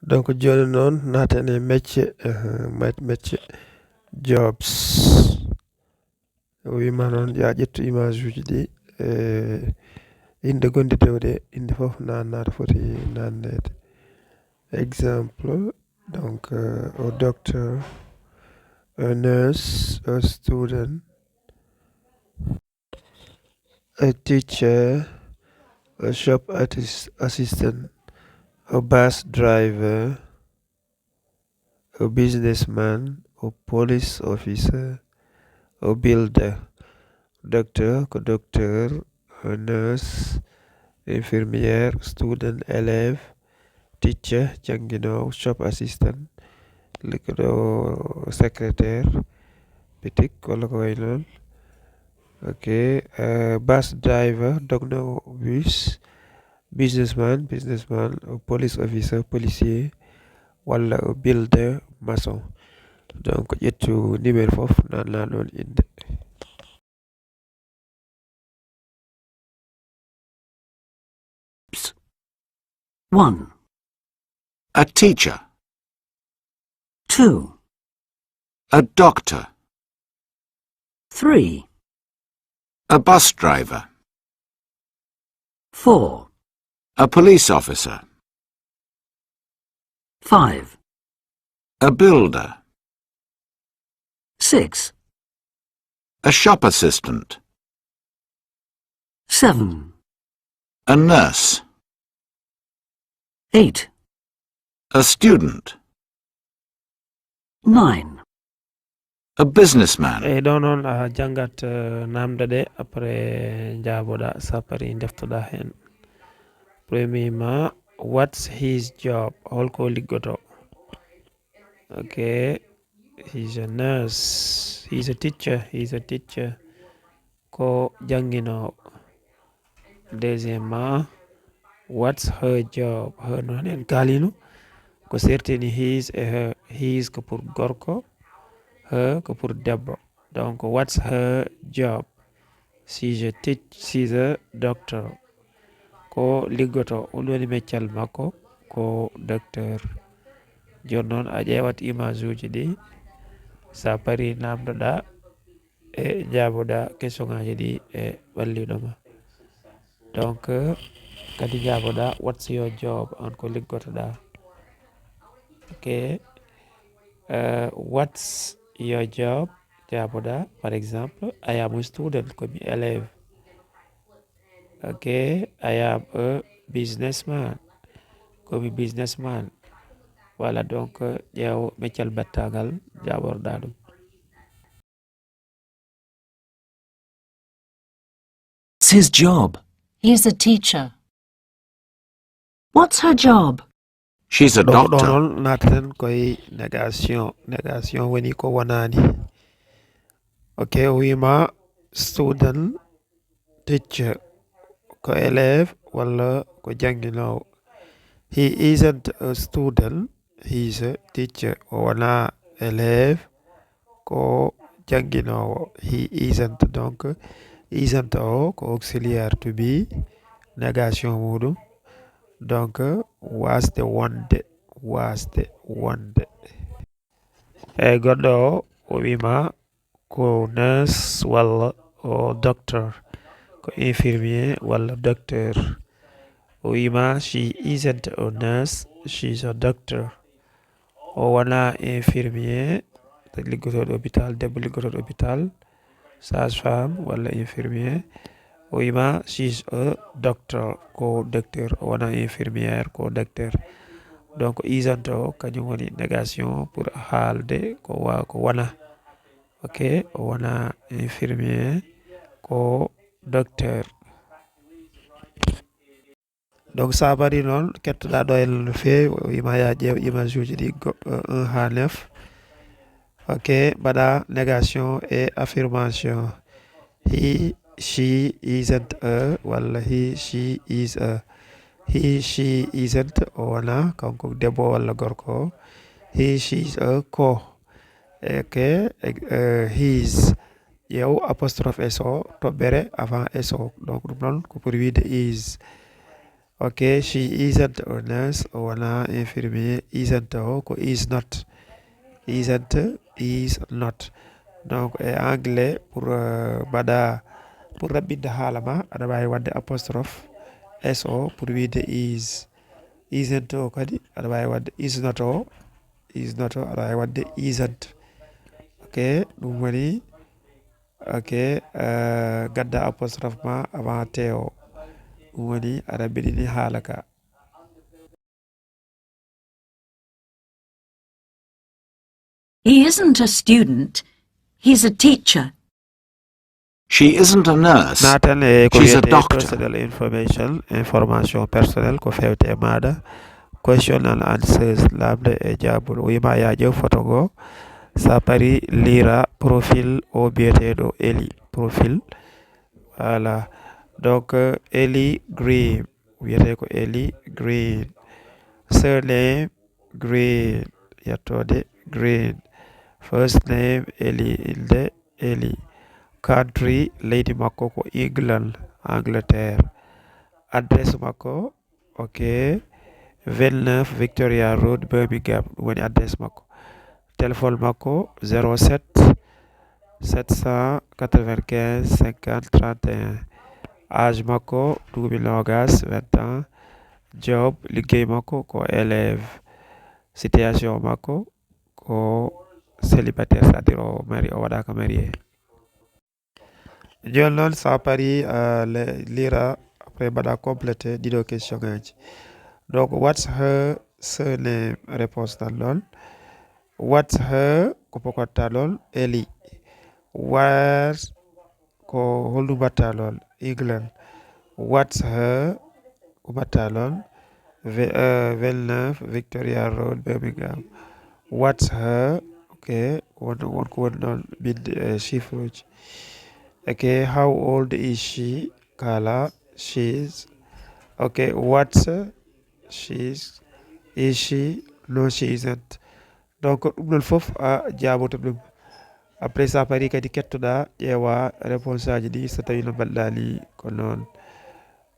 donc joni noon naten e Mecce Mecce jobs o wima noon ya ƴettu image uji ɗi inde gonditew ɗe inde fof nannato foti nannede exemple donc a doctor, a nurse, a student, a teacher, a shop assistant, a bus driver, a businessman, a police officer, a builder. Docteur ko docteur, a nurse infirmière, student élève, teacher janginowo, shop assistant liggoɗo secrétaire boutique walla ko way noon. Ok, bus driver dognowo bus, businessman police officer policier walla builder maçon. Donc ƴettu numéro fof nanna ɗon inde. One. A teacher. 2. A doctor. 3. A bus driver. 4. A police officer. 5. A builder. 6. A shop assistant. 7. A nurse. 8. A student. 9. A businessman. E ɗo noon a jangat namde ɗe après jaaboɗa sapari deftoɗa hen. Premièrement, what's his job? Holko liggoto? Okay, he's a nurse. He's a teacher. Ko janginowo. Deuxièmement, what's her job? Her noon en kalino ko sertini his e her. His ko pour gorko, her ko pour debbo. Donc what's her job? She's a doctor. Ko liggoto on woni meccal makko ko docteur. Joni noon a ƴewat image uji ɗi sa pari namdoɗa e jaaboɗa question ngaji ɗi e ɓalliɗoma. Donc kadi jaaboɗa what's your job on ko liggotoɗa. Ok, what's your job jaaboɗa par exemple I am a student komi élève. Ok, I am a businessman komi businessman. Voilà, donc ƴeew meccal battagal jaɓorɗa ɗum. What's his job? He's a teacher. What's her job? She's a ɗo doctor. noon naataten koye négation woni ko wonani. Ok, o wima student, teacher ko élève walla ko janginowo. He isn't a student, he's a teacher. O wona élève ko janginowo. He isn't, donc isn't o ko auxiliaire to be négation muɗum. Donc wasde wonde eyyi goɗɗo o wima ko nurse walla o doctor ko infirmier walla docteur. O wima she isn't a nurse, she's a doctor. O wona infirmier liggotoɗo hôpital, debbo liggotoɗo hôpital, sage femme walla infirmier. O wima she's a doctor ko docteur. O wona infirmière ko docteur. Donc isn't o kañum woni négation pour haalde ko wona. Ok, o wona infirmier ko docteur. Donc sa waɗi noon kettoɗa ɗo en no fewi o wima ya ƴeew image uji ɗi 1 ha 9. Ok, mbaɗa négation et affirmation. He, she isn't a walla he, she is a. He, she isn't o wona kanko debbo walla gorko. He, she is a ko. Ok, his ƴeew apostrophe s o toɓɓere avant s o. Donc ɗum noon ko pour wiide is. Okay, she isn't a nurse wala infirmier isn't ko is not isn't is not. Donc e anglais pour bada pour rabbinde haalama aɗa wawi wadde apostrophe so pour wiide isn't o kadi aɗa wawi wadde is not o aɗa wawi wadde isn't. Ok ɗum woni ok gadda apostrophe ma avant te o ɗum woni aɗa beɗini haala ka. He isn't a student. He's a teacher. She isn't a nurse. Naatan e ko She's a wiyete doctor. personal information personnel ko fewte e maɗa question and answers lamde e jabol o wima ya ƴew photo go sa pari lira profil o biyeteɗo Eli profil voilà donc Eli Green wiyete ko Eli Green surname Green yettode Green first name Eli ilde Eli country leydi makko ko England Angleterre adresse makko ok 29 Victoria Road Birmingham ɗum woni adresse makko téléphone makko 07 795 50 31 âge makko duuɓi nogas 20 ans job liggey makko ko élève situation makko ko célibataire c'est-à-dire o mari o waɗaka marié. Joni noon sa pari lira après mbaɗa complété ɗiɗo question ngaji. Donc what's her surname réponse tan ɗon. What's her ko pokotta ɗon Eli. Where ko holɗum mbatta ɗon England. What's her ko mbatta ɗon 29 Victoria Road Birmingham. What's her ok wonko woni ɗon binde chiffre uji. Okay, how old is she? Kala, she's okay. What's she's is she? No, she isn't. Donc ɗum ɗon fof a jaboto ɗum après ça pari kadi kettoɗa ƴeewa réponse aji ɗi so tawi no mbaɗɗani ko noon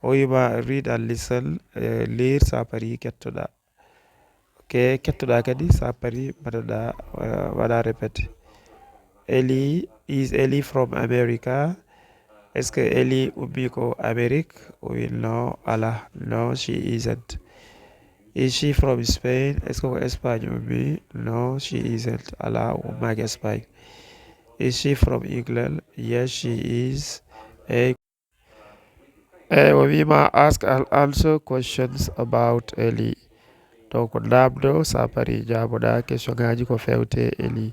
o wima read and listen lire sa pari kettoɗa ok kettoɗa kadi sa pari mbaɗaɗa waɗa répété. Eli is Eli from America. Est-ce que Eli ummi ko Amérique? Oui, non, ala, no, she isn't. Is she from Spain? Est-ce que ko Espagne ummi? No, she isn't. Ala, ummaki Espagne. Is she from England? Yes, she is. O wima ask and answer questions about Eli. Donc lamdo sa pari jaboɗa question ngaji ko fewte Eli.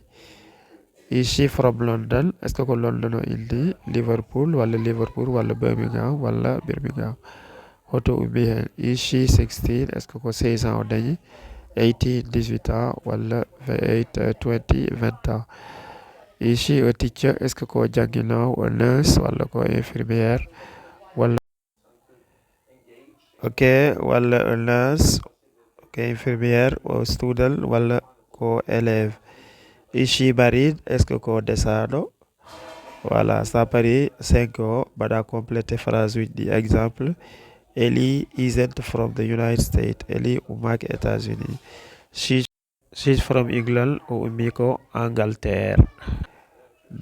Is she from London? Est-ce que ko London o indi? Liverpool walla Birmingham walla Birmingham. Hoto ummi hen. Is she 16? Est-ce que ko 16 ans o dañi? 18 18 ans walla 20 20 ans. Is she a teacher? Est-ce que ko janguinowo o nurse walla ko infirmière walla ok walla a nurse ko infirmière o student walla ko élève. Is she married? Est-ce que ko desaɗo? Voilà, ça pari 5 o mbaɗa complété phrase uji ɗi exemple. Eli isn't from the United States. Eli ummaki États-Unis. She's from England. O ummi ko Angleterre.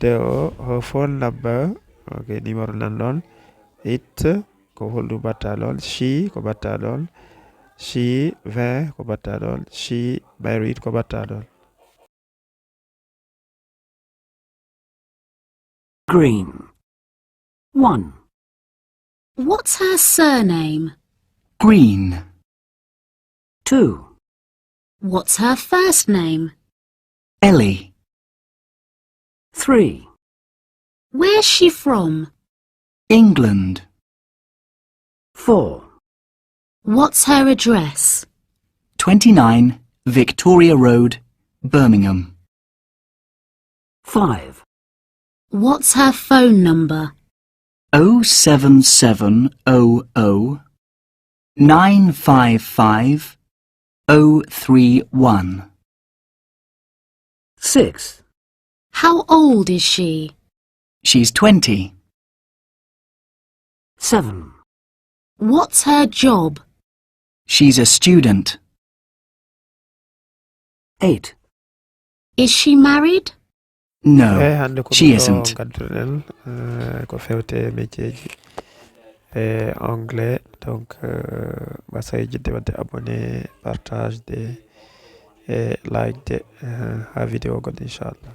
Her phone number. Ok, numéro nan ɗon. It ko holɗum mbatta ɗon. She ko mbatta ɗon. She 20 ko mbatta ɗon. She married ko mbatta ɗon. Green. 1. What's her surname? Green. 2. What's her first name? Ellie. 3. Where's she from? England. 4. What's her address? 29 Victoria Road, Birmingham. 5. What's her phone number? 07700 955 031. 6. How old is she? She's 20. 7. What's her job? She's a student. 8. Is she married? No, hande ko she ɗum ɗo isn't. gadduɗen ko fewte métieji anglais. Donc ɓasayi jidde wadde abonné, partage de like de ha vidéo goɗɗo inchallah.